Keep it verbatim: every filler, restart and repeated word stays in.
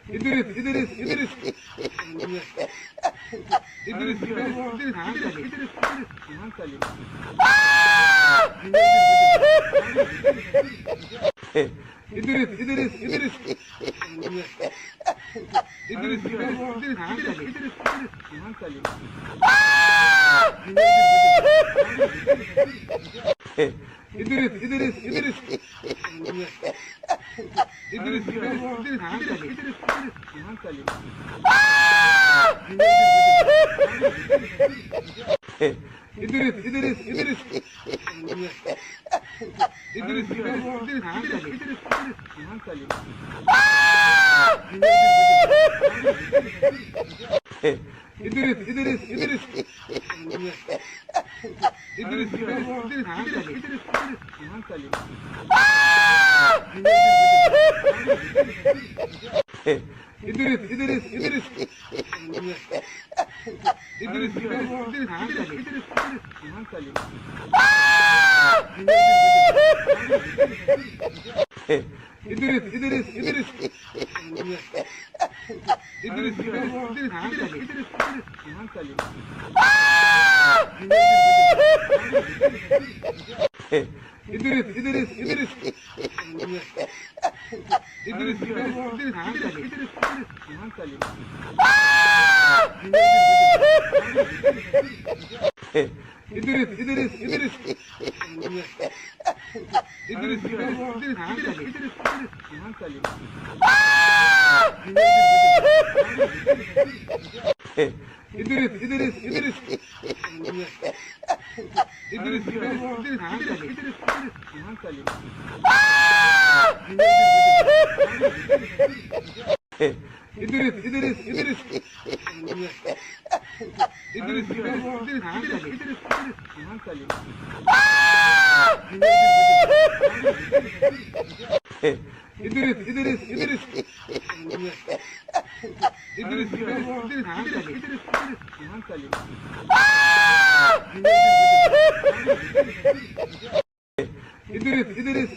Idris, Idris, Idris. Idris, Idris, Idris, Idris. Idris, Idris, Idris. Idris, Idris, Idris, Idris. Idris, Idris, Idris. Idris, Idris, Idris, Idris. Idris, Idris, Idris. Idris, Idris, Idris, Idris. Idris, Idris, Idris. Idris, Idris, Idris, Idris. Idris, Idris, Idris. Idris, Idris, Idris, Idris. Idris, Idris, Idris. Idris, Idris, Idris, Idris. Idris, Idris, Idris. Idris, Idris, Idris. Idris, Idris, Idris, Idris. Idris, Idris, Idris. Idris, Idris, Idris, Idris. Idris, Idris, Idris. Idris, Idris, Idris, Idris. Idris, Idris, Idris. Idris, Idris, Idris, Idris. Idris, Idris, Idris. Idris, Idris, Idris, Idris. Idris, Idris,